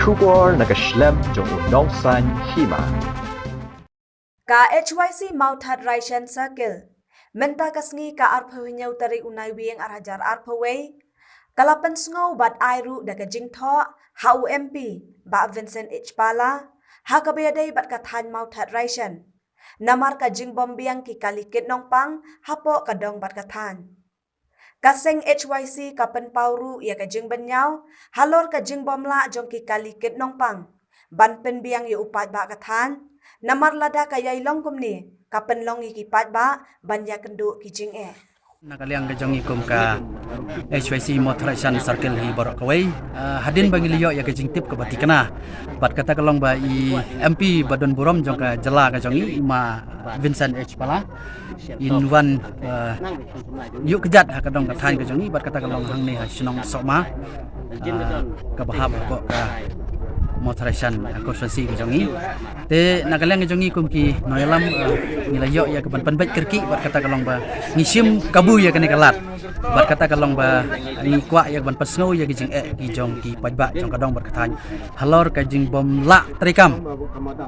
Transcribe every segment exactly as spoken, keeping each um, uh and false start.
Khubor na ka shlem jong u nongsan hima. Ka H Y C Mawthadraishan Circle. Mynta ka sngi ka arphew hynñiew tarik u Naiwieng ar hajar arphew wei. Ka la pynsngew bad ai ruh da ka jingthoh ha u M P, Bah Vincent H Pala, ha kaba ïadei bad ka thaiñ Mawthadraishan. Namar ka jingbymbiang ki kali kit nongpang hapoh ka dong bad ka thaiñ. Ka seng H Y C ka pynpaw ruh ïa ka jingbynñiaw halor ka jingbymlah jong ki kali kit nongpang ban pynbiang ïa u paidbah ka thaiñ, namar lada ka ïai long kumne, ka pynlong ïa ki paidbah ban ïakynduh ki jingeh. Na ka liang ka jong ngi kum ka H Y C Mawthadraishan Circle hi baroh kawei, ah, hadien ba ngi la ïoh ïa ka jingtip kaba tikna, bad kata ka long ba i M P ba don burom jong ka jylla ka jong ngi, i Ma Vincent H Pala, in wan, ah, ïuh kjat ha ka dong ka thaiñ ka jong ngi, bad kata ka long hangne ha shnong Sohma, ah, kaba hap hapoh ka Mawthadraishan, ah, constituency ka jong ngi. Te na ka liang ka jong ngi kum ki nongïalam, ah, ngi la ïoh ïa ka ban pynbeit kyrkieh, bad kata ka long ba ngi shim kabu ïa kane ka lad, bad kata ka long ba ngi kwah ïa ka ban pynsngew ïa ki jingeh ki jong ki paidbah jong ka dong bad ka thaiñ halor ka jingbymlah treikam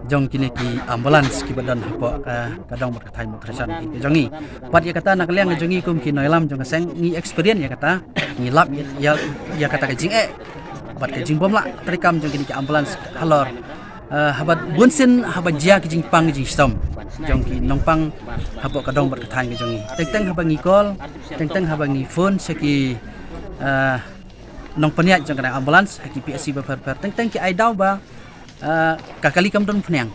jong kine ki ambulance kiba don hapoh ka, ka dong bad ka thaiñ Mawthadraishan ka jong ngi. Bad ïa kata na ka liang ka jong ngi kum ki nongïalam jong ka seng ngi experience ïa kata, ngi lap ïa, ïa, ïa kata ka jingeh bad ka jingbymlah treikam jong kine ki ambulance halor, eh, haba bunsien haba jia ki jingpang ki jingshitom jong ki nongpang hapoh ka dong bad ka thaiñ ka jong ngi. Teng teng haba ngi call, teng teng haba ngi phone sha ki, eh, nongpynïaid jong kane ambulance ha ki P H C bapher bapher, teng teng ki ai daw ba, ah, ka kali kam don phniang.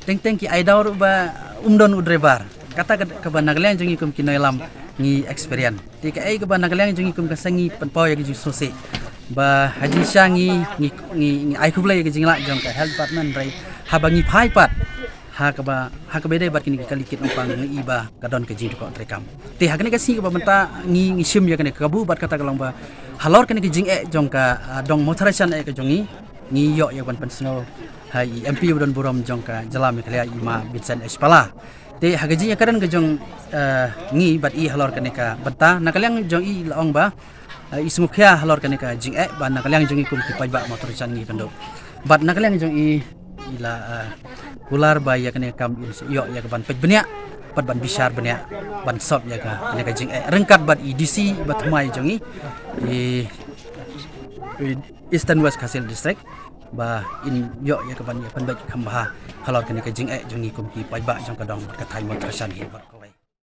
Teng teng ki ai daw ruh ba um don u driver. Kata ka, kaba na ka liang jong ngi kum ki nongïalam ngi experience. Te kaei kaba na ka liang jong ngi kum ka seng ngi pynpaw ïa ka jingsngewsih ba ha jingshisha ngi, ngi, ngi, ngi ai khublei ïa ka jinglah jong ka health department, hynrei haba ngi phai pat ha kaba, ha kaba ïadei bad kine ki kali kit nongpang ngi i ba ka don ka jingdukok treikam. Te ha kane ka sngi kaba mynta ngi, ngi shim ïa kane ka kabu bad kata ka long ba halor kane ka jingeh jong ka, ah, dong Mawthadraishan eh ka jong ngi, ngi ïoh ïa ka ban pynsngew ha i M P ba don burom jong ka jylla Meghalaya, i Ma Vincent H Pala. Te ha ka jingïakren ka jong, eh, ngi bad i halor kane ka bynta, na ka liang jong i la ong ba, eh, i sngewkhia halor kane ka jingeh, ba na ka liang jong ngi kum ki paidbah Mawthadraishan ngi kynduh. Bad na ka liang jong i, i la, eh, kular ba ïa kane ka kam in sa ïoh ïa ka ban peit bniah, bad ban bishar bniah, ban solve ïa ka, kane ka jingeh ryngkat bad i D C ba thymmai jong i, i, i Eastern West Khasi Hills District, ba in ïoh ïa ka ban ïa pynbeit kham bha halor kane ka jingeh jong ngi kum ki paidbah jong ka dong bad ka thaiñ Mawthadraishan hi baroh kawei.